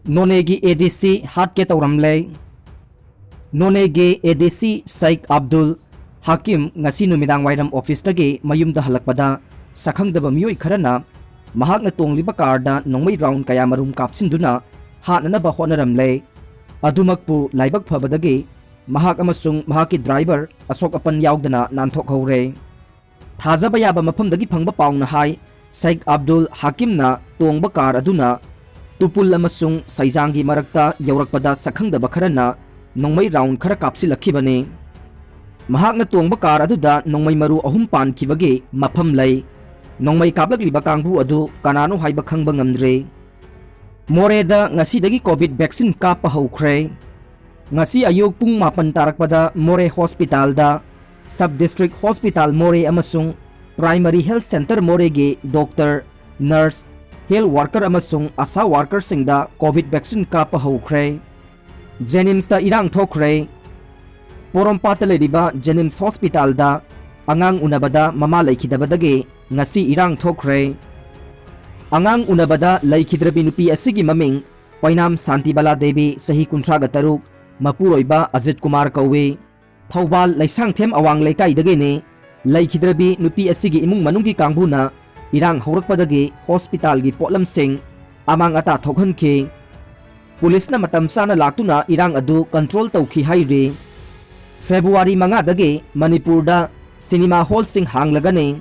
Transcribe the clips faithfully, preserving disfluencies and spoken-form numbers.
ꯅꯣꯅꯦꯒꯤ ꯑꯦ ꯗꯤ ꯁꯤ ꯍꯥꯠꯀꯦ ꯇꯧꯔꯝꯂꯦ꯫ ꯅꯣꯅꯦꯒꯤ ꯑꯦ ꯗꯤ ꯁꯤ ꯁꯩꯈ ꯑꯕꯗꯨꯜ ꯍꯥꯀꯤꯝ ꯉꯁꯤ ꯅꯨꯃꯤꯗꯥꯡ ꯋꯥꯏꯔꯝ ꯑꯣꯐꯤꯁꯇꯒꯤ ꯃꯌꯨꯝꯗ ꯍꯜꯂꯛꯄꯗ ꯁꯛꯈꯪꯗꯕ ꯃꯤꯑꯣꯏ ꯈꯔꯅ ꯃꯍꯥꯛꯅ ꯇꯣꯡꯂꯤꯕ ꯀꯥꯔꯗ ꯅꯣꯡꯃꯩ ꯔꯥꯎꯟ ꯀꯌꯥꯃꯔꯨꯝ ꯀꯥꯞꯁꯤꯟꯗꯨꯅ ꯍꯥꯠꯅꯅꯕ ꯍꯣꯠꯅꯔꯝꯂꯦ꯫ ꯑꯗꯨꯃꯛꯄꯨ ꯂꯥꯏꯕꯛ ꯐꯕꯗꯒꯤ ꯃꯍꯥꯛ ꯑꯃꯁꯨꯡ ꯃꯍꯥꯛꯀꯤ ꯗ꯭ꯔꯥꯏꯚꯔ ꯑꯁꯣꯛ ꯑꯄꯟ ꯌꯥꯎꯗꯅ ꯅꯥꯟꯊꯣꯛꯍꯧꯔꯦ꯫ ꯊꯥꯖꯕ ꯌꯥꯕ ꯃꯐꯝꯗꯒꯤ ꯐꯪꯕ ꯄꯥꯎꯅ ꯍꯥꯏ, ꯁꯩꯈ ꯑꯕꯗꯨꯜ ꯍꯥꯀꯤꯝꯅ ꯇꯣꯡꯕ ꯀꯥꯔ ꯑꯗꯨꯅ ꯇꯨꯄꯨꯜ ꯑꯃꯁꯨꯡ ꯁꯩꯖꯥꯡꯒꯤ ꯃꯔꯛꯇ ꯌꯧꯔꯛꯄꯗ ꯁꯛꯈꯪꯗꯕ ꯈꯔꯅ ꯅꯣꯡꯃꯩ ꯔꯥꯎꯟ ꯈꯔ ꯀꯥꯞꯁꯤꯜꯂꯛꯈꯤꯕꯅꯤ꯫ ꯃꯍꯥꯛꯅ ꯇꯣꯡꯕ ꯀꯥꯔ ꯑꯗꯨꯗ ꯅꯣꯡꯃꯩ ꯃꯔꯨ ꯑꯍꯨꯝ ꯄꯥꯟꯈꯤꯕꯒꯤ ꯃꯐꯝ ꯂꯩ꯫ ꯅꯣꯡꯃꯩ ꯀꯥꯞꯂꯛꯂꯤꯕ ꯀꯥꯡꯕꯨ ꯑꯗꯨ ꯀꯅꯥꯅꯣ ꯍꯥꯏꯕ ꯈꯪꯕ ꯉꯝꯗ꯭ꯔꯤ꯫ ꯃꯣꯔꯦꯗ ꯉꯁꯤꯗꯒꯤ ꯀꯣꯚꯤꯗ ꯚꯦꯛꯁꯤꯟ ꯀꯥꯞꯄ ꯍꯧꯈ꯭ꯔꯦ꯫ ꯉꯁꯤ ꯑꯌꯨꯛ ꯄꯨꯡ ꯃꯥꯄꯟ ꯇꯥꯔꯛꯄꯗ ꯃꯣꯔꯦ ꯍꯣꯁꯄꯤꯇꯥꯜꯗ, ꯁꯕ ꯗꯤꯁꯇ꯭ꯔꯤꯛ ꯍꯣꯁꯄꯤꯇꯥꯜ ꯃꯣꯔꯦ ꯑꯃꯁꯨꯡ ꯄ꯭ꯔꯥꯏꯃꯔꯤ ꯍꯦꯜꯊ ꯁꯦꯟꯇꯔ ꯃꯣꯔꯦꯒꯤ ꯗꯣꯛꯇꯔ, ꯅꯔꯁ, ꯍꯦꯜꯊ ꯋꯥꯔꯀꯔ ꯑꯃꯁꯨꯡ ꯑꯥꯁꯥ ꯋꯥꯔꯀꯔꯁꯤꯡꯗ ꯀꯣꯚꯤꯗ ꯚꯦꯛꯁꯤꯟ ꯀꯥꯞꯄ ꯍꯧꯈ꯭ꯔꯦ꯫ ꯖꯦꯅꯤꯝꯁꯇ ꯏꯔꯥꯡ ꯊꯣꯛꯈ꯭ꯔꯦ꯫ ꯄꯣꯔꯣꯝꯄꯥꯠꯇ ꯂꯩꯔꯤꯕ ꯖꯦꯅꯤꯝꯁ ꯍꯣꯁꯄꯤꯇꯥꯜꯗ ꯑꯉꯥꯡ ꯎꯅꯕꯗ ꯃꯃꯥ ꯂꯩꯈꯤꯗꯕꯗꯒꯤ ꯉꯁꯤ ꯏꯔꯥꯡ ꯊꯣꯛꯈ꯭ꯔꯦ꯫ ꯑꯉꯥꯡ ꯎꯅꯕꯗ ꯂꯩꯈꯤꯗ꯭ꯔꯕꯤ ꯅꯨꯄꯤ ꯑꯁꯤꯒꯤ ꯃꯃꯤꯡ ꯑꯣꯏꯅꯥꯝ ꯁꯥꯟꯇꯤꯕꯂꯥ ꯗꯦꯕꯤ, ꯆꯍꯤ ꯀꯨꯟꯊ꯭ꯔꯥꯒ ꯇꯔꯨꯛ, ꯃꯄꯨꯔꯣꯏꯕ ꯑꯖꯤꯠ ꯀꯨꯃꯥꯔ ꯀꯧꯏ꯫ ꯊꯧꯕꯥꯜ ꯂꯩꯁꯥꯡꯊꯦꯝ ꯑꯋꯥꯡ ꯂꯩꯀꯥꯏꯗꯒꯤꯅꯤ꯫ ꯂꯩꯈꯤꯗ꯭ꯔꯕꯤ ꯅꯨꯄꯤ ꯑꯁꯤꯒꯤ ꯏꯃꯨꯡ ꯃꯅꯨꯡꯒꯤ ꯀꯥꯡꯕꯨꯅ ꯏꯔꯥꯡ ꯍꯧꯔꯛꯄꯗꯒꯤ ꯍꯣꯁꯄꯤꯇꯥꯜꯒꯤ ꯄꯣꯠꯂꯝꯁꯤꯡ ꯑꯃꯥꯡ ꯑꯇꯥ ꯊꯣꯛꯍꯟꯈꯤ꯫ ꯄꯨꯂꯤꯁꯅ ꯃꯇꯝ ꯆꯥꯅ ꯂꯥꯛꯇꯨꯅ ꯏꯔꯥꯡ ꯑꯗꯨ ꯀꯟꯇ꯭ꯔꯣꯜ ꯇꯧꯈꯤ ꯍꯥꯏꯔꯤ꯫ ꯐꯦꯕ꯭ꯔꯨꯋꯥꯔꯤ ꯃꯉꯥꯗꯒꯤ ꯃꯅꯤꯄꯨꯔꯗ cinema ꯍꯣꯜꯁꯤꯡ ꯍꯥꯡꯂꯒꯅꯤ꯫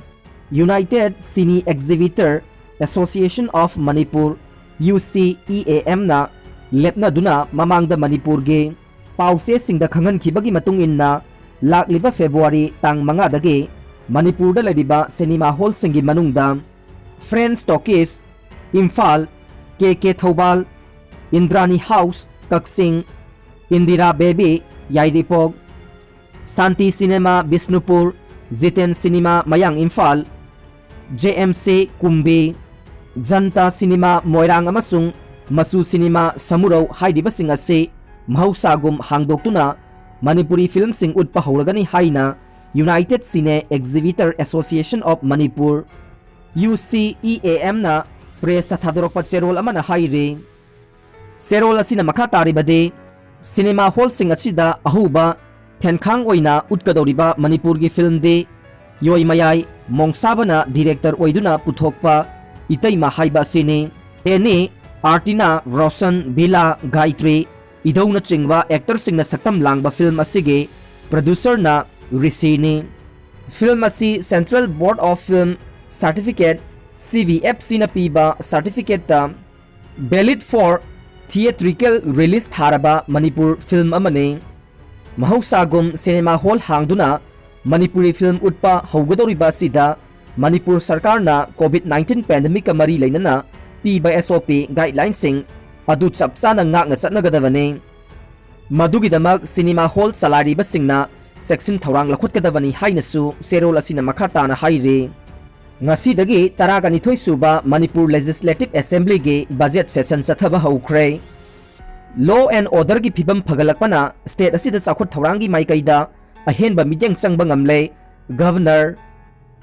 United Cine Exhibitor Association of Manipur, U C E A M ꯅ ꯂꯦꯞꯅꯗꯨꯅ ꯃꯃꯥꯡꯗ ꯃꯅꯤꯄꯨꯔꯒꯤ ꯄꯥꯎꯆꯦꯁꯤꯡꯗ ꯈꯪꯍꯟꯈꯤꯕꯒꯤ ꯃꯇꯨꯡ ꯏꯟꯅ, ꯂꯥꯛꯂꯤꯕ ꯐꯦꯕ꯭ꯔꯨꯋꯥꯔꯤ ꯇꯥꯡ ꯃꯉꯥꯗꯒꯤ ꯃꯅꯤꯄꯨꯔꯗ ꯂꯩꯔꯤꯕ ꯁꯤꯅꯦꯃꯥ ꯍꯣꯜꯁꯤꯡꯒꯤ ꯃꯅꯨꯡꯗ ꯐ꯭ꯔꯦꯟꯁ ꯇꯣꯀꯤꯁ, ꯏꯝꯐꯥꯜ, ꯀꯦ ꯀꯦ ꯊꯧꯕꯥꯜ, ꯏꯟꯗ꯭ꯔꯥꯅꯤ ꯍꯥꯎꯁ, ꯀꯛꯆꯤꯡ, ꯏꯟꯗꯤꯔꯥ ꯕꯦꯕꯤ, ꯌꯥꯏꯔꯤꯄꯣꯛ, ꯁꯥꯟꯇꯤ ꯁꯤꯅꯦꯃꯥ, ꯕꯤꯁꯅꯨꯄꯨꯔ, ꯖꯤꯇꯦꯟ ꯁꯤꯅꯦꯃꯥ, ꯃꯌꯥꯡ Imphal, J M C ꯀꯨꯝꯕꯤ, Janata cinema ꯃꯣꯏꯔꯥꯡ ꯑꯃꯁꯨꯡ ꯃꯆꯨ ꯁꯤꯅꯦꯃꯥ ꯁꯃꯨꯔꯧ ꯍꯥꯏꯔꯤꯕꯁꯤꯡ ꯑꯁꯤ ꯃꯍꯧꯁꯥꯒꯨꯝ ꯍꯥꯡꯗꯣꯛꯇꯨꯅ ꯃꯅꯤꯄꯨꯔꯤ ꯐꯤꯂꯝꯁꯤꯡ ꯎꯠꯄ ꯍꯧꯔꯒꯅꯤ ꯍꯥꯏꯅ United Cine Exhibitor Association of Manipur, U C E A M ꯅ ꯄ꯭ꯔꯦꯁꯇ ꯊꯥꯗꯣꯔꯛꯄ ꯆꯦꯔꯣꯜ ꯑꯃꯅ ꯍꯥꯏꯔꯤ꯫ ꯆꯦꯔꯣꯜ ꯑꯁꯤꯅ ꯃꯈꯥ ꯇꯥꯔꯤꯕꯗꯤ, ꯁꯤꯅꯦꯃꯥ ꯍꯣꯜꯁꯤꯡ ꯑꯁꯤꯗ ꯑꯍꯧꯕ ꯊꯦꯟꯈꯥꯡ ꯑꯣꯏꯅ ꯎꯠꯀꯗꯧꯔꯤꯕ ꯃꯅꯤꯄꯨꯔꯒꯤ ꯐꯤꯂꯝꯗꯤ ꯌꯣꯏꯃꯌꯥꯏ ꯃꯣꯡꯁꯥꯕꯅ ꯗꯤꯔꯦꯛꯇꯔ ꯑꯣꯏꯗꯨꯅ ꯄꯨꯊꯣꯛꯄ ꯏꯇꯩꯃ ꯍꯥꯏꯕ ꯑꯁꯤꯅꯤ꯫ ꯑꯦꯅꯤ, ꯑꯥꯔꯇꯤꯅꯥ, ꯔꯣꯁꯟ, ꯕꯤꯂꯥ, ꯒꯥꯏꯇ꯭ꯔꯤ, ꯏꯙꯧꯅꯆꯤꯡꯕ ꯑꯦꯛꯇꯔꯁꯤꯡꯅ ꯁꯛꯇꯝ ꯂꯥꯡꯕ ꯐꯤꯂꯝ ꯑꯁꯤꯒꯤ ꯄ꯭ꯔꯣꯗ꯭ꯌꯨꯁꯔꯅ ꯔꯤꯁꯤꯅꯤ꯫ ꯐꯤꯂꯝ ꯑꯁꯤ Central Board of Film Certificate, C B F Cꯅ ꯄꯤꯕ ꯁꯔꯇꯤꯐꯤꯀꯦꯠꯇ valid for theatrical release ꯊꯥꯔꯕ ꯃꯅꯤꯄꯨꯔ ꯐꯤꯂꯝ ꯑꯃꯅꯤ꯫ ꯃꯍꯧꯁꯥꯒꯨꯝ ꯁꯤꯅꯦꯃꯥ ꯍꯣꯜ ꯍꯥꯡꯗꯨꯅ ꯃꯅꯤꯄꯨꯔꯤ ꯐꯤꯂꯝ ꯎꯠꯄ ꯍꯧꯒꯗꯧꯔꯤꯕ ꯑꯁꯤꯗ ꯃꯅꯤꯄꯨꯔ ꯁꯔꯀꯥꯔꯅ COVID nineteen pandemicꯀ ꯃꯔꯤ ꯂꯩꯅꯅ ꯄꯤꯕ S O P guidelineꯁꯤꯡ ꯑꯗꯨ ꯆꯞ ꯆꯥꯅ ꯉꯥꯛꯅ ꯆꯠꯅꯒꯗꯕꯅꯤ꯫ ꯃꯗꯨꯒꯤꯗꯃꯛ ꯁꯤꯅꯦꯃꯥ ꯍꯣꯜ ꯆꯂꯥꯏꯔꯤꯕꯁꯤꯡꯅ ꯆꯦꯛꯁꯤꯟ ꯊꯧꯔꯥꯡ ꯂꯧꯈꯠꯀꯗꯕꯅꯤ ꯍꯥꯏꯅꯁꯨ ꯆꯦꯔꯣꯜ ꯑꯁꯤꯅ ꯃꯈꯥ ꯇꯥꯅ ꯍꯥꯏꯔꯤ꯫ ꯉꯁꯤꯗꯒꯤ ꯇꯔꯥꯒ ꯅꯤꯊꯣꯏ ꯁꯨꯕ ꯃꯅꯤꯄꯨꯔ Legislative Assemblyꯒꯤ budget session ꯆꯠꯊꯕ ꯍꯧꯈ꯭ꯔꯦ꯫ Law and orderꯒꯤ ꯐꯤꯕꯝ ꯐꯒꯠꯂꯛꯄꯅ state ꯑꯁꯤꯗ ꯆꯥꯎꯈꯠ ꯊꯧꯔꯥꯡꯒꯤ ꯃꯥꯏꯀꯩꯗ ꯑꯍꯦꯟꯕ ꯃꯤꯠꯌꯦꯡ ꯆꯪꯕ ꯉꯝꯂꯦ꯫ Governor,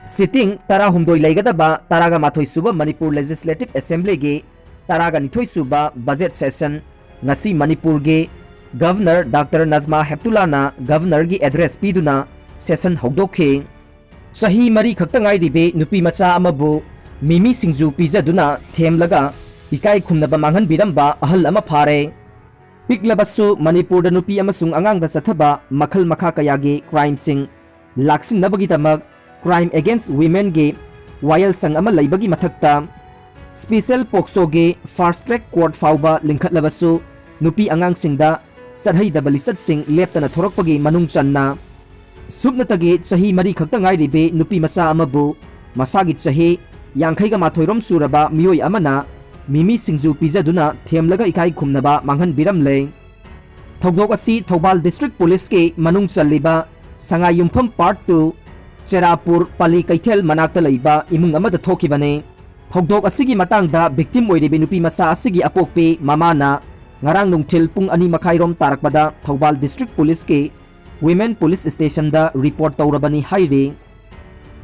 sitting ꯇꯔꯥꯍꯨꯝꯗꯣꯏ ꯂꯩꯒꯗꯕ ꯇꯔꯥꯒ ꯃꯥꯊꯣꯏ ꯁꯨꯕ ꯃꯅꯤꯄꯨꯔ Legislative Assemblyꯒꯤ ꯇꯔꯥꯒ ꯅꯤꯊꯣꯏ ꯁꯨꯕ budget session ꯉꯁꯤ ꯃꯅꯤꯄꯨꯔꯒꯤ Governor Doctor Najma Heptullahꯅ Governorꯒꯤ address ꯄꯤꯗꯨꯅ session ꯍꯧꯗꯣꯛꯈꯤ꯫ ꯆꯍꯤ ꯃꯔꯤ ꯈꯛꯇ ꯉꯥꯏꯔꯤꯕꯤ ꯅꯨꯄꯤ ꯃꯆꯥ ꯑꯃꯕꯨ ꯃꯤꯃꯤ ꯁꯤꯡꯖꯨ ꯄꯤꯖꯗꯨꯅ ꯊꯦꯝꯂꯒ ꯏꯀꯥꯏ ꯈꯨꯝꯅꯕ ꯃꯥꯡꯍꯟꯕꯤꯔꯝꯕ ꯑꯍꯜ ꯑꯃ ꯐꯥꯔꯦ꯫ ꯄꯤꯛꯂꯕꯁꯨ ꯃꯅꯤꯄꯨꯔꯗ ꯅꯨꯄꯤ ꯑꯃꯁꯨꯡ ꯑꯉꯥꯡꯗ ꯆꯠꯊꯕ ꯃꯈꯜ ꯃꯈꯥ ꯀꯌꯥꯒꯤ crimeꯁꯤꯡ ꯂꯥꯛꯁꯤꯟꯅꯕꯒꯤꯗꯃꯛ Crime Against Womenꯒꯤ ꯋꯥꯌꯦꯜꯁꯪ ꯑꯃ ꯂꯩꯕꯒꯤ ꯃꯊꯛꯇ, Special POCSOꯒꯤ fast track court ꯐꯥꯎꯕ ꯂꯤꯡꯈꯠꯂꯕꯁꯨ, ꯅꯨꯄꯤ ꯑꯉꯥꯡꯁꯤꯡꯗ ꯆꯠꯍꯩꯗꯕ ꯂꯤꯆꯠꯁꯤꯡ ꯂꯦꯞꯇꯅ ꯊꯣꯔꯛꯄꯒꯤ ꯃꯅꯨꯡ ꯆꯟꯅ, ꯁꯨꯞꯅꯇꯒꯤ ꯆꯍꯤ ꯃꯔꯤ ꯈꯛꯇ ꯉꯥꯏꯔꯤꯕꯤ ꯅꯨꯄꯤ ꯃꯆꯥ ꯑꯃꯕꯨ ꯃꯁꯥꯒꯤ ꯆꯍꯤ ꯌꯥꯡꯈꯩꯒ ꯃꯥꯊꯣꯏꯔꯣꯝ ꯁꯨꯔꯕ ꯃꯤꯑꯣꯏ ꯑꯃꯅ ꯃꯤꯃꯤ ꯁꯤꯡꯖꯨ ꯄꯤꯖꯗꯨꯅ ꯊꯦꯝꯂꯒ ꯏꯀꯥꯏ ꯈꯨꯝꯅꯕ ꯃꯥꯡꯍꯟꯕꯤꯔꯝꯂꯦ꯫ ꯊꯧꯗꯣꯛ ꯑꯁꯤ ꯊꯧꯕꯥꯜ District Policeꯀꯤ ꯃꯅꯨꯡ ꯆꯜꯂꯤꯕ ꯁꯉꯥꯏꯌꯨꯝꯐꯝ Part two, ꯆꯦꯔꯥꯄꯨꯔ ꯄꯥꯂꯤ ꯀꯩꯊꯦꯜ ꯃꯅꯥꯛꯇ ꯂꯩꯕ ꯏꯃꯨꯡ ꯑꯃꯗ ꯊꯣꯛꯈꯤꯕꯅꯤ꯫ ꯊꯧꯗꯣꯛ ꯑꯁꯤꯒꯤ ꯃꯇꯥꯡꯗ victim ꯑꯣꯏꯔꯤꯕꯤ ꯅꯨꯄꯤ ꯃꯆꯥ ꯑꯁꯤꯒꯤ ꯑꯄꯣꯛꯄꯤ ꯃꯃꯥꯅ ꯉꯔꯥꯡ ꯅꯨꯡꯊꯤꯜ ꯄꯨꯡ ꯑꯅꯤ ꯃꯈꯥꯏꯔꯣꯝ ꯇꯥꯔꯛꯄꯗ Thoubal District Policeꯀꯤ Women Police Stationꯗ report ꯇꯧꯔꯕꯅꯤ ꯍꯥꯏꯔꯤ꯫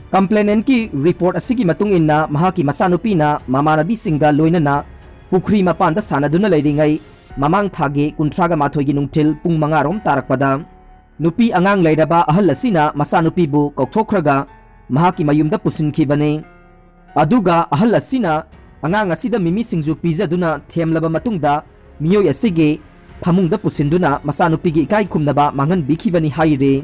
Complainantꯀꯤ report ꯑꯁꯤꯒꯤ ꯃꯇꯨꯡ ꯏꯟꯅ ꯃꯍꯥꯛꯀꯤ ꯃꯆꯥꯅꯨꯄꯤꯅ ꯃꯃꯥꯟꯅꯕꯤꯁꯤꯡꯒ ꯂꯣꯏꯅꯅ ꯄꯨꯈ꯭ꯔꯤ ꯃꯄꯥꯟꯗ ꯁꯥꯟꯅꯗꯨꯅ ꯂꯩꯔꯤꯉꯩ ꯃꯃꯥꯡ ꯊꯥꯒꯤ ꯀꯨꯟꯊ꯭ꯔꯥꯒ ꯃꯥꯊꯣꯏꯒꯤ ꯅꯨꯡꯊꯤꯜ ꯄꯨꯡ ꯃꯉꯥ ꯔꯣꯝ ꯇꯥꯔꯛꯄꯗ ꯅꯨꯄꯤ ꯑꯉꯥꯡ ꯂꯩꯔꯕ ꯑꯍꯜ ꯑꯁꯤꯅ ꯃꯆꯥꯅꯨꯄꯤꯕꯨ ꯀꯧꯊꯣꯛꯈ꯭ꯔꯒ ꯃꯍꯥꯛꯀꯤ ꯃꯌꯨꯝꯗ ꯄꯨꯁꯤꯟꯈꯤꯕꯅꯤ꯫ ꯑꯗꯨꯒ ꯑꯍꯜ ꯑꯁꯤꯅ ꯑꯉꯥꯡ ꯑꯁꯤꯗ ꯃꯤꯃꯤ ꯁꯤꯡꯖꯨ ꯄꯤꯖꯗꯨꯅ ꯊꯦꯝꯂꯕ ꯃꯇꯨꯡꯗ ꯃꯤꯑꯣꯏ ꯑꯁꯤꯒꯤ ꯐꯃꯨꯡꯗ ꯄꯨꯁꯤꯟꯗꯨꯅ ꯃꯆꯥꯅꯨꯄꯤꯒꯤ ꯏꯀꯥꯏ ꯈꯨꯝꯅꯕ ꯃꯥꯡꯍꯟꯕꯤꯈꯤꯕꯅꯤ ꯍꯥꯏꯔꯤ꯫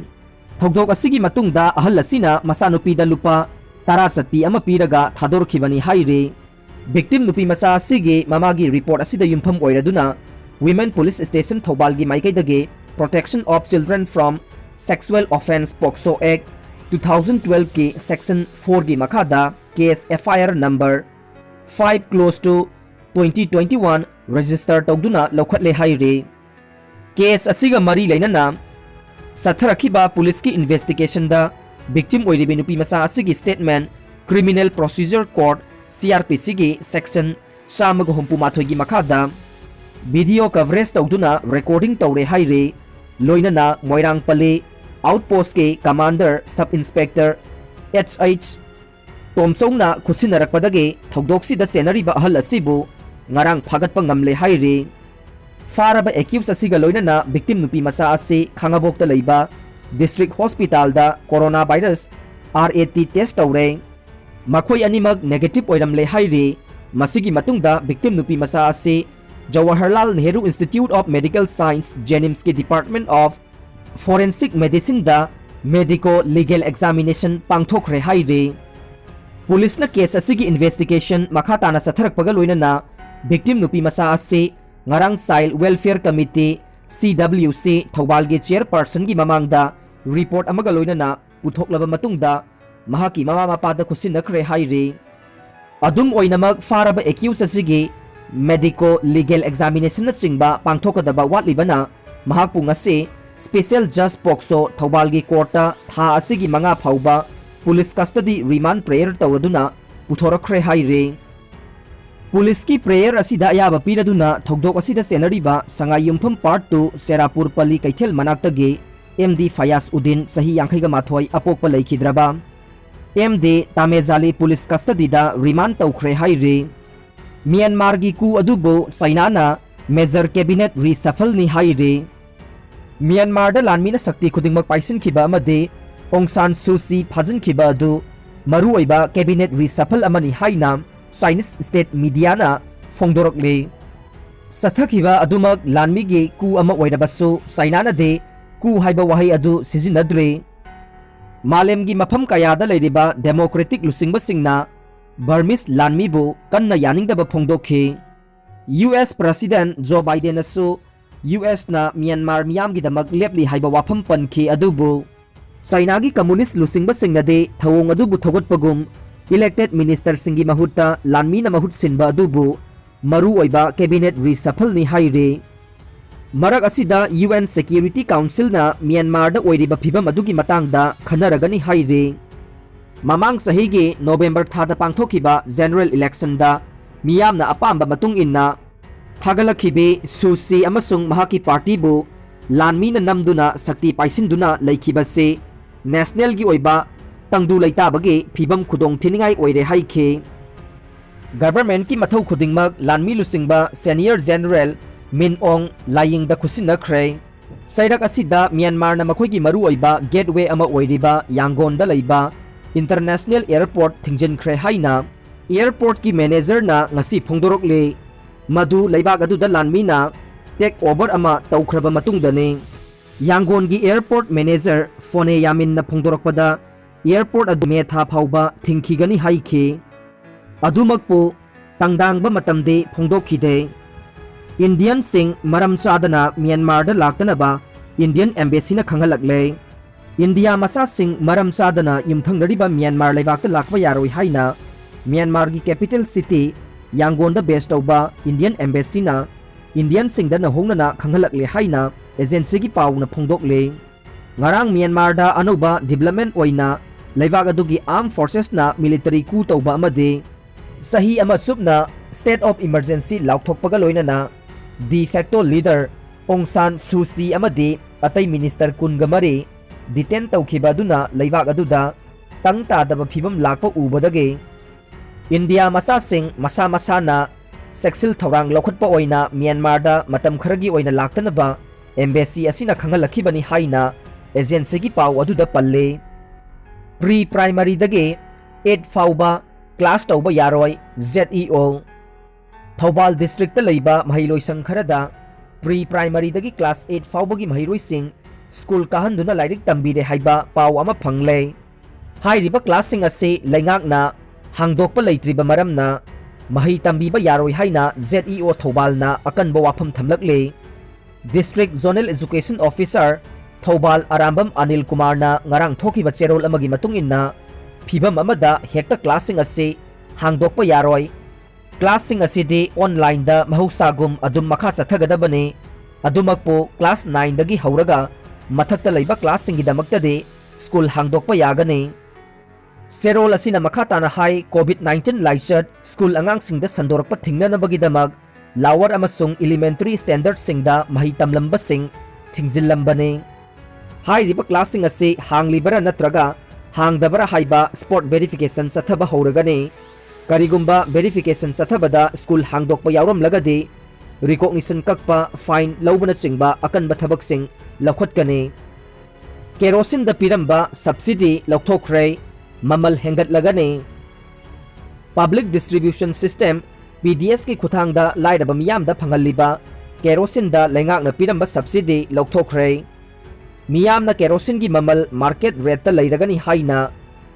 ꯊꯧꯗꯣꯛ ꯑꯁꯤꯒꯤ ꯃꯇꯨꯡꯗ ꯑꯍꯜ ꯑꯁꯤꯅ ꯃꯆꯥꯅꯨꯄꯤꯗ ꯂꯨꯄꯥ ꯇꯔꯥ ꯆꯠꯄꯤ ꯑꯃ ꯄꯤꯔꯒ ꯊꯥꯗꯣꯔꯛꯈꯤꯕꯅꯤ ꯍꯥꯏꯔꯤ꯫ Victim ꯅꯨꯄꯤ ꯃꯆꯥ ꯑꯁꯤꯒꯤ ꯃꯃꯥꯒꯤ report ꯑꯁꯤꯗ ꯌꯨꯝꯐꯝ ꯑꯣꯏꯔꯗꯨꯅ Women Police Station ꯊꯧꯕꯥꯜꯒꯤ ꯃꯥꯏꯀꯩꯗꯒꯤ Protection of Children from Sexual Offence POCSO Act two thousand twelve ꯀꯤ section four ꯒꯤ ꯃꯈꯥꯗ case F I R number five close to twenty twenty-one register ꯇꯧꯗꯨꯅ ꯂꯧꯈꯠꯂꯦ ꯍꯥꯏꯔꯤ꯫ Case ꯑꯁꯤꯒ ꯃꯔꯤ ꯂꯩꯅꯅ ꯆꯠꯊꯔꯛꯈꯤꯕ ꯄꯨꯂꯤꯁꯀꯤ investigationꯗ victim ꯑꯣꯏꯔꯤꯕꯤ ꯅꯨꯄꯤ ꯃꯆꯥ ꯑꯁꯤꯒꯤ statement Criminal Procedure Code, C R P C ꯒꯤ section ꯆꯥꯝꯃꯒ ꯍꯨꯝꯐꯨ ꯃꯥꯊꯣꯏꯒꯤ ꯃꯈꯥꯗ video coverage ꯇꯧꯗꯨꯅ recording ꯇꯧꯔꯦ ꯍꯥꯏꯔꯤ꯫ ꯂꯣꯏꯅꯅ ꯃꯣꯏꯔꯥꯡ ꯄꯜꯂꯤ outpostꯀꯤ commander sub inspector H H ꯇꯣꯝꯆꯧꯅ ꯈꯨꯠꯁꯤꯟꯅꯔꯛꯄꯗꯒꯤ ꯊꯧꯗꯣꯛꯁꯤꯗ ꯆꯦꯟꯅꯔꯤꯕ ꯑꯍꯜ ꯑꯁꯤꯕꯨ ꯉꯔꯥꯡ ꯐꯥꯒꯠꯄ ꯉꯝꯂꯦ ꯍꯥꯏꯔꯤ꯫ ꯐꯥꯔꯕ accused ꯑꯁꯤꯒ ꯂꯣꯏꯅꯅ victim ꯅꯨꯄꯤ ꯃꯆꯥ ꯑꯁꯤ ꯈꯥꯉꯕꯣꯛꯇ ꯂꯩꯕ district hospitalꯗ corona virus R A T test ꯇꯧꯔꯦ꯫ ꯃꯈꯣꯏ ꯑꯅꯤꯃꯛ negative ꯑꯣꯏꯔꯝꯂꯦ ꯍꯥꯏꯔꯤ꯫ ꯃꯁꯤꯒꯤ ꯃꯇꯨꯡꯗ victim ꯅꯨꯄꯤ ꯃꯆꯥ ꯑꯁꯤ Jawaharlal Nehru Institute of Medical Science JNIMSꯀꯤ Department of Forensic Medicineꯗ medico legal examination ꯄꯥꯡꯊꯣꯛꯈ꯭ꯔꯦ ꯍꯥꯏꯔꯤ꯫ ꯄꯨꯂꯤꯁꯅ case ꯑꯁꯤꯒꯤ investigation ꯃꯈꯥ ꯇꯥꯅ ꯆꯠꯊꯔꯛꯄꯒ ꯂꯣꯏꯅꯅ victim ꯅꯨꯄꯤ ꯃꯆꯥ ꯑꯁꯤ ꯉꯔꯥꯡ Child Welfare Committee, C W C, ꯊꯧꯕꯥꯜꯒꯤ chairpersonꯒꯤ ꯃꯃꯥꯡꯗ report ꯑꯃꯒ ꯂꯣꯏꯅꯅ ꯄꯨꯊꯣꯛꯂꯕ ꯃꯇꯨꯡꯗ ꯃꯍꯥꯛꯀꯤ ꯃꯃꯥ ꯃꯄꯥꯗ ꯈꯨꯠꯁꯤꯟꯅꯈ꯭ꯔꯦ ꯍꯥꯏꯔꯤ꯫ ꯑꯗꯨꯝ ꯑꯣꯏꯅꯃꯛ, ꯐꯥꯔꯕ accused ꯑꯁꯤꯒꯤ medico legal examinationꯅꯆꯤꯡꯕ ꯄꯥꯡꯊꯣꯛꯀꯗꯕ ꯋꯥꯠꯂꯤꯕꯅ ꯃꯍꯥꯛꯄꯨ ꯉꯁꯤ Special Judge POCSO ꯊꯧꯕꯥꯜꯒꯤ courtꯇ ꯊꯥ ꯑꯁꯤꯒꯤ ꯃꯉꯥ ꯐꯥꯎꯕ police custody remand prayer ꯇꯧꯔꯗꯨꯅ ꯄꯨꯊꯣꯔꯛꯈ꯭ꯔꯦ ꯍꯥꯏꯔꯤ꯫ ꯄꯨꯂꯤꯁꯀꯤ prayer ꯑꯁꯤꯗ ꯑꯌꯥꯕ ꯄꯤꯔꯗꯨꯅ ꯊꯧꯗꯣꯛ ꯑꯁꯤꯗ ꯆꯦꯟꯅꯔꯤꯕ ꯁꯉꯥꯏ ꯌꯨꯝꯐꯝ Part two, ꯆꯦꯔꯥꯄꯨꯔ ꯄꯜꯂꯤ ꯀꯩꯊꯦꯜ ꯃꯅꯥꯛꯇꯒꯤ M D ꯐꯌꯥꯖ ꯎꯗꯤꯟ, ꯆꯍꯤ ꯌꯥꯡꯈꯩꯒ ꯃꯥꯊꯣꯏ, ꯑꯄꯣꯛꯄ ꯂꯩꯈꯤꯗ꯭ꯔꯕ M D ꯇꯥꯃꯦꯖꯥꯂꯤ police custodyꯗ remand ꯇꯧꯈ꯭ꯔꯦ ꯍꯥꯏꯔꯤ꯫ ꯃ꯭ꯌꯥꯟꯃꯥꯔꯒꯤ coup ꯑꯗꯨꯕꯨ ꯆꯥꯏꯅꯥꯅ major cabinet reshuffleꯅꯤ ꯍꯥꯏꯔꯤ꯫ ꯃ꯭ꯌꯥꯟꯃꯥꯔꯗ ꯂꯥꯟꯃꯤꯅ ꯁꯛꯇꯤ ꯈꯨꯗꯤꯡꯃꯛ ꯄꯥꯏꯁꯤꯟꯈꯤꯕ ꯑꯃꯗꯤ ꯑꯣꯡ ꯁꯥꯟ ꯁꯨ ꯆꯤ ꯐꯥꯖꯤꯟꯈꯤꯕ ꯑꯗꯨ ꯃꯔꯨꯑꯣꯏꯕ cabinet reshuffle ꯑꯃꯅꯤ ꯍꯥꯏꯅ Chinese state mediaꯅ ꯐꯣꯡꯗꯣꯔꯛꯂꯤ꯫ ꯆꯠꯊꯈꯤꯕ ꯑꯗꯨꯃꯛ ꯂꯥꯟꯃꯤꯒꯤ coup ꯑꯃ ꯑꯣꯏꯔꯕꯁꯨ, ꯆꯥꯏꯅꯥꯅꯗꯤ coup ꯍꯥꯏꯕ ꯋꯥꯍꯩ ꯑꯗꯨ ꯁꯤꯖꯤꯟꯅꯗ꯭ꯔꯤ꯫ ꯃꯥꯂꯦꯝꯒꯤ ꯃꯐꯝ ꯀꯌꯥꯗ ꯂꯩꯔꯤꯕ democratic ꯂꯨꯆꯤꯡꯕꯁꯤꯡꯅ Burmese ꯂꯥꯟꯃꯤꯕꯨ ꯀꯟꯅ ꯌꯥꯅꯤꯡꯗꯕ ꯐꯣꯡꯗꯣꯛꯈꯤ꯫ ꯌꯨ ꯑꯦꯁ President Joe Bidenꯅꯁꯨ ꯌꯨ ꯑꯦꯁꯅ ꯃ꯭ꯌꯥꯟꯃꯥꯔ ꯃꯤꯌꯥꯝꯒꯤꯗꯃꯛ ꯂꯦꯞꯂꯤ ꯍꯥꯏꯕ ꯋꯥꯐꯝ ꯄꯟꯈꯤ, ꯑꯗꯨꯕꯨ ꯆꯥꯏꯅꯥꯒꯤ communist ꯂꯨꯆꯤꯡꯕꯁꯤꯡꯅꯗꯤ ꯊꯧꯑꯣꯡ ꯑꯗꯨꯕꯨ ꯊꯧꯒꯠꯄꯒꯨꯝ elected ministerꯁꯤꯡꯒꯤ ꯃꯍꯨꯠꯇ ꯂꯥꯟꯃꯤꯅ ꯃꯍꯨꯠ ꯁꯤꯟꯕ ꯑꯗꯨꯕꯨ ꯃꯔꯨꯑꯣꯏꯕ cabinet reshuffleꯅꯤ ꯍꯥꯏꯔꯤ꯫ ꯃꯔꯛ ꯑꯁꯤꯗ ꯌꯨ ꯑꯦꯟ Security Councilꯅ ꯃ꯭ꯌꯥꯟꯃꯥꯔꯗ ꯑꯣꯏꯔꯤꯕ ꯐꯤꯚꯝ ꯑꯗꯨꯒꯤ ꯃꯇꯥꯡꯗ ꯈꯟꯅꯔꯒꯅꯤ ꯍꯥꯏꯔꯤ꯫ ꯃꯃꯥꯡ ꯆꯍꯤꯒꯤ ꯅꯣꯕꯦꯝꯕꯔ ꯊꯥꯗ ꯄꯥꯡꯊꯣꯛꯈꯤꯕ general electionꯗ ꯃꯤꯌꯥꯝꯅ ꯑꯄꯥꯝꯕ ꯃꯇꯨꯡ ꯏꯟꯅ ꯊꯥꯒꯠꯂꯛꯈꯤꯕꯤ ꯁꯨ ꯆꯤ ꯑꯃꯁꯨꯡ ꯃꯍꯥꯛꯀꯤ partyꯕꯨ ꯂꯥꯟꯃꯤꯅ ꯅꯝꯗꯨꯅ ꯁꯛꯇꯤ ꯄꯥꯏꯁꯤꯟꯗꯨꯅ ꯂꯩꯈꯤꯕꯁꯤ nationalꯒꯤ ꯑꯣꯏꯕ ꯇꯪꯗꯨ ꯂꯩꯇꯥꯕꯒꯤ ꯐꯤꯚꯝ ꯈꯨꯗꯣꯡ ꯊꯤꯅꯤꯡꯉꯥꯏ ꯑꯣꯏꯔꯦ ꯍꯥꯏꯈꯤ꯫ Governmentꯀꯤ ꯃꯊꯧ ꯈꯨꯗꯤꯡꯃꯛ ꯂꯥꯟꯃꯤ ꯂꯨꯆꯤꯡꯕ Senior General Min Aung Hlaing ꯗ ꯈꯨꯠꯁꯤꯟꯅꯈ꯭ꯔꯦ꯫ ꯆꯩꯔꯛ ꯑꯁꯤꯗ ꯃ꯭ꯌꯥꯟꯃꯥꯔꯅ ꯃꯈꯣꯏꯒꯤ ꯃꯔꯨꯑꯣꯏꯕ gateway ꯑꯃ ꯑꯣꯏꯔꯤꯕ ꯌꯥꯡꯒꯣꯟꯗ ꯂꯩꯕ international airport ꯊꯤꯡꯖꯤꯟꯈ꯭ꯔꯦ ꯍꯥꯏꯅ airportꯀꯤ managerꯅ ꯉꯁꯤ ꯐꯣꯡꯗꯣꯔꯛꯂꯤ꯫ ꯃꯗꯨ ꯂꯩꯕꯥꯛ ꯑꯗꯨꯗ ꯂꯥꯟꯃꯤꯅ take over ꯑꯃ ꯇꯧꯈ꯭ꯔꯕ ꯃꯇꯨꯡꯗꯅꯤ꯫ ꯌꯥꯡꯒꯣꯟꯒꯤ airport manager Phone Yaminꯅ ꯐꯣꯡꯗꯣꯔꯛꯄꯗ, airport ꯑꯗꯨ ꯃꯦ ꯊꯥ ꯐꯥꯎꯕ ꯊꯤꯡꯈꯤꯒꯅꯤ ꯍꯥꯏꯈꯤ꯫ ꯑꯗꯨꯃꯛꯄꯨ ꯇꯪꯗꯥꯡꯕ ꯃꯇꯝꯗꯤ ꯐꯣꯡꯗꯣꯛꯈꯤꯗꯦ꯫ Indianꯁꯤꯡ ꯃꯔꯝ ꯆꯥꯗꯅ ꯃ꯭ꯌꯥꯟꯃꯥꯔꯗ ꯂꯥꯛꯇꯅꯕ Indian embassyꯅ ꯈꯪꯍꯜꯂꯛꯂꯦ꯫ ꯏꯟꯗꯤꯌꯥ ꯃꯆꯥꯁꯤꯡ ꯃꯔꯝ ꯆꯥꯗꯅ ꯌꯨꯝꯊꯪꯅꯔꯤꯕ ꯃ꯭ꯌꯥꯟꯃꯥꯔ ꯂꯩꯕꯥꯛꯇ ꯂꯥꯛꯄ ꯌꯥꯔꯣꯏ ꯍꯥꯏꯅ ꯃ꯭ꯌꯥꯟꯃꯥꯔꯒꯤ capital city ꯌꯥꯡꯒꯣꯟꯗ base ꯇꯧꯕ Indian embassyꯅ Indianꯁꯤꯡꯗ ꯅꯧꯍꯧꯅꯅ ꯈꯪꯍꯜꯂꯛꯂꯦ ꯍꯥꯏꯅ agencyꯒꯤ ꯄꯥꯎꯅ ꯐꯣꯡꯗꯣꯛꯂꯤ꯫ ꯉꯔꯥꯡ ꯃ꯭ꯌꯥꯟꯃꯥꯔꯗ ꯑꯅꯧꯕ development ꯑꯣꯏꯅ ꯂꯩꯕꯥꯛ ꯑꯗꯨꯒꯤ armed forcesꯅ military coup ꯇꯧꯕ ꯑꯃꯗꯤ ꯆꯍꯤ ꯑꯃ ꯆꯨꯞꯅ state of emergency ꯂꯥꯎꯊꯣꯛꯄꯒ ꯂꯣꯏꯅꯅ de facto leader ꯑꯣꯡ ꯁꯥꯟ ꯁꯨ ꯆꯤ ꯑꯃꯗꯤ ꯑꯇꯩ minister ꯀꯨꯟꯒ ꯃꯔꯤ detain ꯇꯧꯈꯤꯕ ꯑꯗꯨꯅ ꯂꯩꯕꯥꯛ ꯑꯗꯨꯗ ꯇꯪ ꯇꯥꯗꯕ ꯐꯤꯕꯝ ꯂꯥꯛꯄ ꯎꯕꯗꯒꯤ ꯏꯟꯗꯤꯌꯥ ꯃꯆꯥꯁꯤꯡ ꯃꯁꯥ ꯃꯁꯥꯅ ꯆꯦꯛꯁꯤꯜ ꯊꯧꯔꯥꯡ ꯂꯧꯈꯠꯄ ꯑꯣꯏꯅ ꯃ꯭ꯌꯥꯟꯃꯥꯔꯗ ꯃꯇꯝ ꯈꯔꯒꯤ ꯑꯣꯏꯅ ꯂꯥꯛꯇꯅꯕ embassy ꯑꯁꯤꯅ ꯈꯪꯍꯜꯂꯛꯈꯤꯕꯅꯤ ꯍꯥꯏꯅ agencyꯒꯤ ꯄꯥꯎ ꯑꯗꯨꯗ ꯄꯜꯂꯤ꯫ Pre primaryꯗꯒꯤ eight ꯐꯥꯎꯕ class ꯇꯧꯕ ꯌꯥꯔꯣꯏ, Z E O꯫ ꯊꯧꯕꯥꯜ districtꯇ ꯂꯩꯕ ꯃꯍꯩꯂꯣꯏꯁꯪ ꯈꯔꯗ pre primaryꯗꯒꯤ class eight ꯐꯥꯎꯕꯒꯤ ꯃꯍꯩꯔꯣꯏꯁꯤꯡ school ꯀꯥꯍꯟꯗꯨꯅ ꯂꯥꯏꯔꯤꯛ ꯇꯝꯕꯤꯔꯦ ꯍꯥꯏꯕ ꯄꯥꯎ ꯑꯃ ꯐꯪꯂꯦ꯫ ꯍꯥꯏꯔꯤꯕ classꯁꯤꯡ ꯑꯁꯤ ꯂꯩꯉꯥꯛꯅ ꯍꯥꯡꯗꯣꯛꯄ ꯂꯩꯇ꯭ꯔꯤꯕ ꯃꯔꯝꯅ ꯃꯍꯩ ꯇꯝꯕꯤꯕ ꯌꯥꯔꯣꯏ ꯍꯥꯏꯅ Z E O ꯊꯧꯕꯥꯜꯅ ꯑꯀꯟꯕ ꯋꯥꯐꯝ ꯊꯝꯂꯛꯂꯤ꯫ District Zonal Education Officer Thoubal Arambam Anil ꯀꯨꯃꯥꯔꯅ ꯉꯔꯥꯡ ꯊꯣꯛꯈꯤꯕ ꯆꯦꯔꯣꯜ ꯑꯃꯒꯤ ꯃꯇꯨꯡ ꯏꯟꯅ, ꯐꯤꯚꯝ ꯑꯃꯗ ꯍꯦꯛꯇ classꯁꯤꯡ ꯑꯁꯤ ꯍꯥꯡꯗꯣꯛꯄ ꯌꯥꯔꯣꯏ꯫ Classꯁꯤꯡ ꯑꯁꯤꯗꯤ onlineꯗ ꯃꯍꯧꯁꯥꯒꯨꯝ ꯑꯗꯨꯝ ꯃꯈꯥ ꯆꯠꯊꯒꯗꯕꯅꯤ꯫ ꯑꯗꯨꯃꯛꯄꯨ class nineꯗꯒꯤ ꯍꯧꯔꯒ ꯃꯊꯛꯇ ꯂꯩꯕ classꯁꯤꯡꯒꯤꯗꯃꯛꯇꯗꯤ school ꯍꯥꯡꯗꯣꯛꯄ ꯌꯥꯒꯅꯤ꯫ ꯆꯦꯔꯣꯜ ꯑꯁꯤꯅ ꯃꯈꯥ ꯇꯥꯅ ꯍꯥꯏ, COVID nineteen ꯂꯥꯏꯆꯠ school ꯑꯉꯥꯡꯁꯤꯡꯗ ꯁꯟꯗꯣꯔꯛꯄ ꯊꯤꯡꯅꯅꯕꯒꯤꯗꯃꯛ lower ꯑꯃꯁꯨꯡ elementary standardꯁꯤꯡꯗ ꯃꯍꯩ ꯇꯝꯂꯝꯕꯁꯤꯡ ꯊꯤꯡꯖꯤꯜꯂꯝꯕꯅꯤ꯫ ꯍꯥꯏꯔꯤꯕ classꯁꯤꯡ ꯑꯁꯤ ꯍꯥꯡꯂꯤꯕꯔꯥ ꯅꯠꯇ꯭ꯔꯒ ꯍꯥꯡꯗꯕꯔꯥ ꯍꯥꯏꯕ spot verification ꯆꯠꯊꯕ ꯍꯧꯔꯒꯅꯤ꯫ ꯀꯔꯤꯒꯨꯝꯕ verification ꯆꯠꯊꯕꯗ school ꯍꯥꯡꯗꯣꯛꯄ ꯌꯥꯎꯔꯝꯂꯒꯗꯤ recognition ꯀꯛꯄ, fine ꯂꯧꯕꯅꯆꯤꯡꯕ ꯑꯀꯟꯕ ꯊꯕꯛꯁꯤꯡ ꯂꯧꯈꯠꯀꯅꯤ꯫ Keroseneꯗ ꯄꯤꯔꯝꯕ subsidy ꯂꯧꯊꯣꯛꯈ꯭ꯔꯦ, ꯃꯃꯜ ꯍꯦꯟꯒꯠꯂꯒꯅꯤ꯫ Public Distribution System, P D Sꯀꯤ ꯈꯨꯠꯊꯥꯡꯗ ꯂꯥꯏꯔꯕ ꯃꯤꯌꯥꯝꯗ ꯐꯪꯍꯜꯂꯤꯕ keroseneꯗ ꯂꯩꯉꯥꯛꯅ ꯄꯤꯔꯝꯕ subsidy ꯂꯧꯊꯣꯛꯈ꯭ꯔꯦ꯫ ꯃꯤꯌꯥꯝꯅ keroseneꯒꯤ ꯃꯃꯜ market rateꯇ ꯂꯩꯔꯒꯅꯤ ꯍꯥꯏꯅ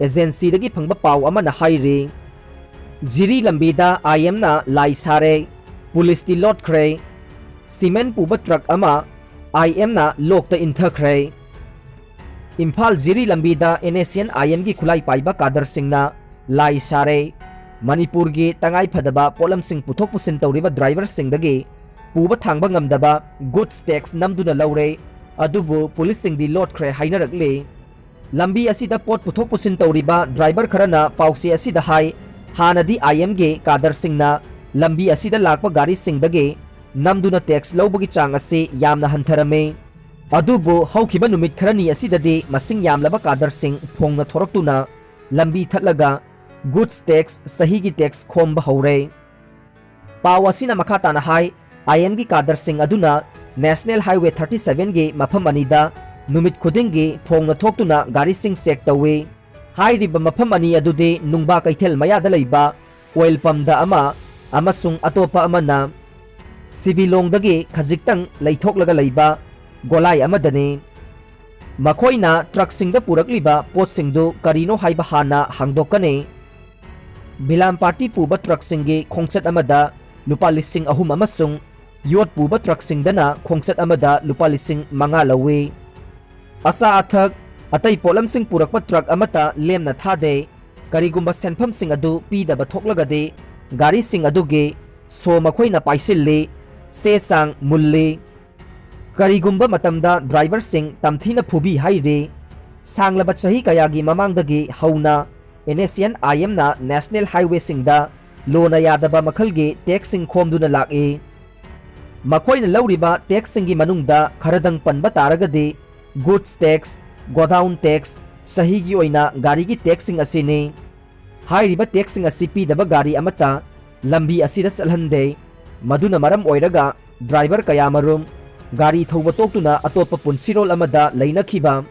agencyꯗꯒꯤ ꯐꯪꯕ ꯄꯥꯎ ꯑꯃꯅ ꯍꯥꯏꯔꯤ꯫ ꯖꯤꯔꯤ ꯂꯝꯕꯤꯗ I Mꯅ ꯂꯥꯏ ꯁꯥꯔꯦ, ꯄꯨꯂꯤꯁꯇꯤ ꯂꯣꯠꯈ꯭ꯔꯦ꯫ Cement ꯄꯨꯕ truck ꯑꯃ I Mꯅ ꯂꯣꯛꯇ ꯏꯟꯊꯈ꯭ꯔꯦ꯫ ꯏꯝꯐꯥꯜ ꯖꯤꯔꯤ ꯂꯝꯕꯤꯗ N S C N I Mꯒꯤ ꯈꯨꯠꯂꯥꯏ ꯄꯥꯏꯕ ꯀꯥꯗꯔꯁꯤꯡꯅ ꯂꯥꯏ ꯁꯥꯔꯦ꯫ ꯃꯅꯤꯄꯨꯔꯒꯤ ꯇꯉꯥꯏ ꯐꯗꯕ ꯄꯣꯠꯂꯝꯁꯤꯡ ꯄꯨꯊꯣꯛ ꯄꯨꯁꯤꯟ ꯇꯧꯔꯤꯕ driverꯁꯤꯡꯗꯒꯤ ꯄꯨꯕ ꯊꯥꯡꯕ ꯉꯝꯗꯕ goods tax ꯅꯝꯗꯨꯅ ꯂꯧꯔꯦ꯫ ꯑꯗꯨꯕꯨ ꯄꯨꯂꯤꯁꯁꯤꯡꯗꯤ ꯂꯣꯠꯈ꯭ꯔꯦ ꯍꯥꯏꯅꯔꯛꯂꯤ꯫ ꯂꯝꯕꯤ ꯑꯁꯤꯗ ꯄꯣꯠ ꯄꯨꯊꯣꯛ ꯄꯨꯁꯤꯟ ꯇꯧꯔꯤꯕ driver ꯈꯔꯅ ꯄꯥꯎꯆꯦ ꯑꯁꯤꯗ ꯍꯥꯏ, ꯍꯥꯟꯅꯗꯤ I Mꯒꯤ ꯀꯥꯗꯔꯁꯤꯡꯅ ꯂꯝꯕꯤ ꯑꯁꯤꯗ ꯂꯥꯛꯄ ꯒꯥꯔꯤꯁꯤꯡꯗꯒꯤ ꯅꯝꯗꯨꯅ tax ꯂꯧꯕꯒꯤ ꯆꯥꯡ ꯑꯁꯤ ꯌꯥꯝꯅ ꯍꯟꯊꯔꯝꯃꯤ꯫ ꯑꯗꯨꯕꯨ ꯍꯧꯈꯤꯕ ꯅꯨꯃꯤꯠ ꯈꯔꯅꯤ ꯑꯁꯤꯗꯗꯤ ꯃꯁꯤꯡ ꯌꯥꯝꯂꯕ ꯀꯥꯗꯔꯁꯤꯡ ꯐꯣꯡꯅ ꯊꯣꯔꯛꯇꯨꯅ ꯂꯝꯕꯤ ꯊꯠꯂꯒ goods tax, ꯆꯍꯤꯒꯤ tax ꯈꯣꯝꯕ ꯍꯧꯔꯦ꯫ ꯄꯥꯎ ꯑꯁꯤꯅ ꯃꯈꯥ ꯇꯥꯅ ꯍꯥꯏ, ꯑꯥꯏ ꯑꯦꯝꯒꯤ ꯀꯥꯗꯔꯁꯤꯡ ꯑꯗꯨꯅ National Highway thirty seven ꯒꯤ ꯃꯐꯝ ꯑꯅꯤꯗ ꯅꯨꯃꯤꯠ ꯈꯨꯗꯤꯡꯒꯤ ꯐꯣꯡꯅ ꯊꯣꯛꯇꯨꯅ ꯒꯥꯔꯤꯁꯤꯡ ꯆꯦꯛ ꯇꯧꯏ꯫ ꯍꯥꯏꯔꯤꯕ ꯃꯐꯝ ꯑꯅꯤ ꯑꯗꯨꯗꯤ ꯅꯨꯡꯕꯥ ꯀꯩꯊꯦꯜ ꯃꯌꯥꯗ ꯂꯩꯕ ꯑꯣꯏꯜ ꯄꯝꯗ ꯑꯃ ꯑꯃꯁꯨꯡ ꯑꯇꯣꯞꯄ ꯑꯃꯅ ꯁꯤꯕꯤꯂꯣꯡꯗꯒꯤ ꯈꯖꯤꯛꯇꯪ ꯂꯩꯊꯣꯛꯂꯒ ꯂꯩꯕ ꯒꯣꯂꯥꯏ ꯑꯃꯗꯅꯤ꯫ ꯃꯈꯣꯏꯅ ꯇ꯭ꯔꯛꯁꯤꯡꯗ ꯄꯨꯔꯛꯂꯤꯕ ꯄꯣꯠꯁꯤꯡꯗꯨ ꯀꯔꯤꯅꯣ ꯍꯥꯏꯕ ꯍꯥꯟꯅ ꯍꯥꯡꯗꯣꯛꯀꯅꯤ꯫ ꯕꯤꯂꯥꯝꯄꯥꯇꯤ ꯄꯨꯕ ꯇ꯭ꯔꯛꯁꯤꯡꯒꯤ ꯈꯣꯡꯆꯠ ꯑꯃꯗ ꯂꯨꯄꯥ ꯂꯤꯁꯤꯡ ꯑꯍꯨꯝ ꯑꯃꯁꯨꯡ ꯌꯣꯠ ꯄꯨꯕ ꯇ꯭ꯔꯛꯁꯤꯡꯗꯅ ꯈꯣꯡꯆꯠ ꯑꯃꯗ ꯂꯨꯄꯥ ꯂꯤꯁꯤꯡ ꯃꯉꯥ ꯂꯧꯏ꯫ ꯑꯆꯥ ꯑꯊꯛ, ꯑꯇꯩ ꯄꯣꯠꯂꯝꯁꯤꯡ ꯄꯨꯔꯛꯄ ꯇ꯭ꯔꯛ ꯑꯃꯠꯇ ꯂꯦꯝꯅ ꯊꯥꯗꯦ꯫ ꯀꯔꯤꯒꯨꯝꯕ ꯁꯦꯟꯐꯝꯁꯤꯡ ꯑꯗꯨ ꯄꯤꯗꯕ ꯊꯣꯛꯂꯒꯗꯤ ꯒꯥꯔꯤꯁꯤꯡ ꯑꯗꯨꯒꯤ ꯁꯣ ꯃꯈꯣꯏꯅ ꯄꯥꯏꯁꯤꯜꯂꯤ, ꯆꯦ ꯆꯥꯡ ꯃꯨꯜꯂꯤ꯫ ꯀꯔꯤꯒꯨꯝꯕ ꯃꯇꯝꯗ ꯗ꯭ꯔꯥꯏꯚꯔꯁꯤꯡ ꯇꯝꯊꯤꯅ ꯐꯨꯕꯤ ꯍꯥꯏꯔꯤ꯫ ꯁꯥꯡꯂꯕ ꯆꯍꯤ ꯀꯌꯥꯒꯤ ꯃꯃꯥꯡꯗꯒꯤ ꯍꯧꯅ ꯑꯦꯟ ꯑꯦꯁ ꯑꯦꯟ ꯑꯥꯏ ꯑꯦꯝꯅ ꯅꯦꯁꯅꯦꯜ ꯍꯥꯏꯋꯦꯁꯤꯡꯗ ꯂꯣꯅ ꯌꯥꯗꯕ ꯃꯈꯜꯒꯤ ꯇꯦꯛꯁꯁꯤꯡ ꯈꯣꯝꯗꯨꯅ ꯂꯥꯛꯏ꯫ ꯃꯈꯣꯏꯅ ꯂꯧꯔꯤꯕ ꯇꯦꯛꯁꯁꯤꯡꯒꯤ ꯃꯅꯨꯡꯗ ꯈꯔꯗꯪ ꯄꯟꯕ ꯇꯥꯔꯒꯗꯤ ꯒꯨꯗꯁ ꯇꯦꯛꯁ, ꯒꯣꯗꯥꯎꯟ ꯇꯦꯛꯁ, ꯆꯍꯤꯒꯤ ꯑꯣꯏꯅ ꯒꯥꯔꯤꯒꯤ ꯇꯦꯛꯁꯁꯤꯡ ꯑꯁꯤꯅꯤ꯫ ꯍꯥꯏꯔꯤꯕ ꯇꯦꯛꯁꯁꯤꯡ ꯑꯁꯤ ꯄꯤꯗꯕ ꯒꯥꯔꯤ ꯑꯃꯠꯇ ꯂꯝꯕꯤ ꯑꯁꯤꯗ ꯆꯠꯍꯟꯗꯦ꯫ ꯃꯗꯨꯅ ꯃꯔꯝ ꯑꯣꯏꯔꯒ ꯗ꯭ꯔꯥꯏꯚꯔ ꯀꯌꯥꯃꯔꯨꯝ ꯒꯥꯔꯤ ꯊꯧꯕ ꯇꯣꯛꯇꯨꯅ ꯑꯇꯣꯞꯄ ꯄꯨꯟꯁꯤꯔꯣꯜ ꯑꯃꯗ ꯂꯩꯅꯈꯤꯕ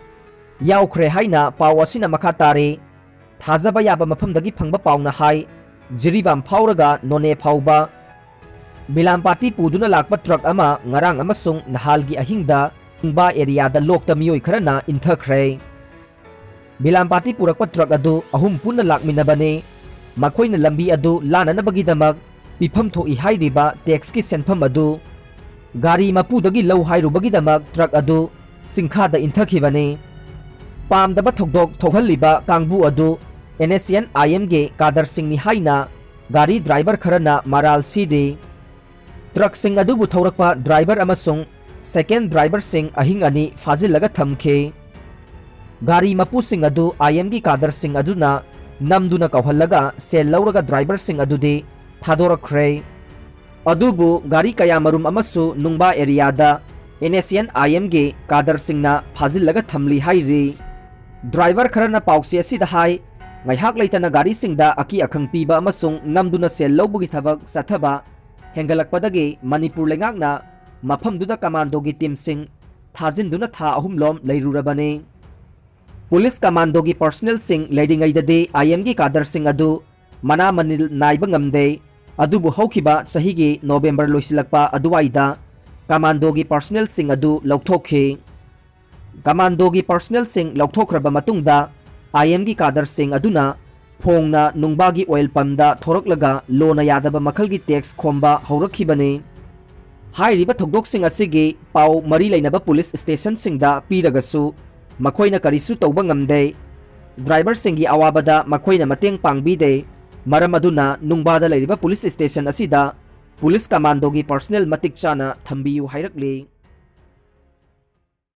ꯌꯥꯎꯈ꯭ꯔꯦ ꯍꯥꯏꯅ ꯄꯥꯎ ꯑꯁꯤꯅ ꯃꯈꯥ ꯇꯥꯔꯤ꯫ ꯊꯥꯖꯕ ꯌꯥꯕ ꯃꯐꯝꯗꯒꯤ ꯐꯪꯕ ꯄꯥꯎꯅ ꯍꯥꯏ, ꯖꯤꯔꯤꯕꯥꯝ ꯐꯥꯎꯔꯒ ꯅꯣꯅꯦ ꯐꯥꯎꯕ ꯕꯤꯂꯥꯝꯄꯥꯇꯤ ꯄꯨꯗꯨꯅ ꯂꯥꯛꯄ ꯇ꯭ꯔꯛ ꯑꯃ ꯉꯔꯥꯡ ꯑꯃꯁꯨꯡ ꯅꯍꯥꯜꯒꯤ ꯑꯍꯤꯡꯗ ꯅꯨꯡꯕꯥ ꯑꯦꯔꯤꯌꯥꯗ ꯂꯣꯛꯇ ꯃꯤꯑꯣꯏ ꯈꯔꯅ ꯏꯟꯊꯈ꯭ꯔꯦ꯫ ꯕꯤꯂꯥꯝꯄꯥꯇꯤ ꯄꯨꯔꯛꯄ ꯇ꯭ꯔꯛ ꯑꯗꯨ ꯑꯍꯨꯝ ꯄꯨꯟꯅ ꯂꯥꯛꯃꯤꯟꯅꯕꯅꯤ꯫ ꯃꯈꯣꯏꯅ ꯂꯝꯕꯤ ꯑꯗꯨ ꯂꯥꯟꯅꯅꯕꯒꯤꯗꯃꯛ ꯄꯤꯐꯝ ꯊꯣꯛꯏ ꯍꯥꯏꯔꯤꯕ ꯇꯦꯛꯁꯀꯤ ꯁꯦꯟꯐꯝ ꯑꯗꯨ ꯒꯥꯔꯤ ꯃꯄꯨꯗꯒꯤ ꯂꯧ ꯍꯥꯏꯔꯨꯕꯒꯤꯗꯃꯛ ꯇ꯭ꯔꯛ ꯑꯗꯨ ꯆꯤꯡꯈꯥꯗ ꯏꯟꯊꯈꯤꯕꯅꯤ꯫ ꯄꯥꯝꯗꯕ ꯊꯧꯗꯣꯛ ꯊꯣꯛꯍꯜꯂꯤꯕ ꯀꯥꯡꯕꯨ ꯑꯗꯨ ꯑꯦꯟ ꯑꯦꯁ ꯑꯦꯟ ꯑꯥꯏ ꯑꯦꯝꯒꯤ ꯀꯥꯗꯔꯁꯤꯡꯅꯤ ꯍꯥꯏꯅ ꯒꯥꯔꯤ ꯗ꯭ꯔꯥꯏꯚꯔ ꯈꯔꯅ ꯃꯔꯥꯜ ꯁꯤꯔꯤ꯫ ꯇ꯭ꯔꯛꯁꯤꯡ ꯑꯗꯨꯕꯨ ꯊꯧꯔꯛꯄ ꯗ꯭ꯔꯥꯏꯚꯔ ꯑꯃꯁꯨꯡ ꯁꯦꯀꯦꯟ ꯗ꯭ꯔꯥꯏꯚꯔꯁꯤꯡ ꯑꯍꯤꯡ ꯑꯅꯤ ꯐꯥꯖꯤꯜꯂꯒ ꯊꯝꯈꯤ꯫ ꯒꯥꯔꯤ ꯃꯄꯨꯁꯤꯡ ꯑꯗꯨ ꯑꯥꯏ ꯑꯦꯝꯒꯤ ꯀꯥꯗꯔꯁꯤꯡ ꯑꯗꯨꯅ ꯅꯝꯗꯨꯅ ꯀꯧꯍꯜꯂꯒ ꯁꯦꯜ ꯂꯧꯔꯒ ꯗ꯭ꯔꯥꯏꯚꯔꯁꯤꯡ ꯑꯗꯨꯗꯤ ꯊꯥꯗꯣꯔꯛꯈ꯭ꯔꯦ꯫ ꯑꯗꯨꯕꯨ ꯒꯥꯔꯤ ꯀꯌꯥꯃꯔꯨꯝ ꯑꯃꯁꯨ ꯅꯨꯡꯕꯥ ꯑꯦꯔꯤꯌꯥꯗ ꯑꯦꯟ ꯑꯦꯁ ꯑꯦꯟ ꯑꯥꯏ ꯑꯦꯝꯒꯤ ꯀꯥꯗꯔꯁꯤꯡꯅ ꯐꯥꯖꯤꯜꯂꯒ ꯊꯝꯂꯤ ꯍꯥꯏꯔꯤ꯫ ꯗ꯭ꯔꯥꯏꯚꯔ ꯈꯔꯅ ꯄꯥꯎꯆꯦ ꯑꯁꯤꯗ ꯍꯥꯏ, ꯉꯥꯏꯍꯥꯛ ꯂꯩꯇꯅ ꯒꯥꯔꯤꯁꯤꯡꯗ ꯑꯀꯤ ꯑꯈꯪ ꯄꯤꯕ ꯑꯃꯁꯨꯡ ꯅꯝꯗꯨꯅ ꯁꯦꯜ ꯂꯧꯕꯒꯤ ꯊꯕꯛ ꯆꯠꯊꯕ ꯍꯦꯟꯒꯠꯂꯛꯄꯗꯒꯤ ꯃꯅꯤꯄꯨꯔ ꯂꯩꯉꯥꯛꯅ ꯃꯐꯝꯗꯨꯗ ꯀꯃꯥꯟꯗꯣꯒꯤ ꯇꯤꯝꯁꯤꯡ ꯊꯥꯖꯤꯟꯗꯨꯅ ꯊꯥ ꯑꯍꯨꯝꯂꯣꯝ ꯂꯩꯔꯨꯔꯕꯅꯤ꯫ ꯄꯨꯂꯤꯁ ꯀꯃꯥꯟꯗꯣꯒꯤ ꯄꯔꯁꯅꯦꯜꯁꯤꯡ ꯂꯩꯔꯤꯉꯩꯗꯗꯤ ꯑꯥꯏ ꯑꯦꯝꯒꯤ ꯀꯥꯗꯔꯁꯤꯡ ꯑꯗꯨ ꯃꯅꯥ ꯃꯅꯤꯜ ꯅꯥꯏꯕ ꯉꯝꯗꯦ꯫ ꯑꯗꯨꯕꯨ ꯍꯧꯈꯤꯕ ꯆꯍꯤꯒꯤ ꯅꯣꯕꯦꯝꯕꯔ ꯂꯣꯏꯁꯤꯜꯂꯛꯄ ꯑꯗꯨꯋꯥꯏꯗ ꯀꯃꯥꯟꯗꯣꯒꯤ ꯄꯔꯁꯅꯦꯜꯁꯤꯡ ꯑꯗꯨ ꯂꯧꯊꯣꯛꯈꯤ꯫ ꯀꯃꯥꯟꯗꯣꯒꯤ ꯄꯔꯁꯅꯦꯜꯁꯤꯡ ꯂꯧꯊꯣꯛꯈ꯭ꯔꯕ ꯃꯇꯨꯡꯗ ꯑꯥꯏ ꯑꯦꯝꯒꯤ ꯀꯥꯗꯔꯁꯤꯡ ꯑꯗꯨꯅ ꯐꯣꯡꯅ ꯅꯨꯡꯕꯥꯒꯤ ꯑꯣꯏꯜ ꯄꯝꯗ ꯊꯣꯔꯛꯂꯒ ꯂꯣꯅ ꯌꯥꯗꯕ ꯃꯈꯜꯒꯤ ꯇꯦꯛꯁ ꯈꯣꯝꯕ ꯍꯧꯔꯛꯈꯤꯕꯅꯤ꯫ ꯍꯥꯏꯔꯤꯕ ꯊꯧꯗꯣꯛꯁꯤꯡ ꯑꯁꯤꯒꯤ ꯄꯥꯎ ꯃꯔꯤ ꯂꯩꯅꯕ ꯄꯨꯂꯤꯁ ꯁ꯭ꯇꯦꯁꯟꯁꯤꯡꯗ ꯄꯤꯔꯒꯁꯨ ꯃꯈꯣꯏꯅ ꯀꯔꯤꯁꯨ ꯇꯧꯕ ꯉꯝꯗꯦ꯫ ꯗ꯭ꯔꯥꯏꯚꯔꯁꯤꯡꯒꯤ ꯑꯋꯥꯕꯗ ꯃꯈꯣꯏꯅ ꯃꯇꯦꯡ ꯄꯥꯡꯕꯤꯗꯦ꯫ ꯃꯔꯝ ꯑꯗꯨꯅ ꯅꯨꯡꯕꯥꯗ ꯂꯩꯔꯤꯕ ꯄꯨꯂꯤꯁ ꯁ꯭ꯇꯦꯁꯟ ꯑꯁꯤꯗ ꯄꯨꯂꯤꯁ ꯀꯃꯥꯟꯗꯣꯒꯤ ꯄꯔꯁꯅꯦꯜ ꯃꯇꯤꯛ ꯆꯥꯅ ꯊꯝꯕꯤꯌꯨ ꯍꯥꯏꯔꯛꯂꯤ꯫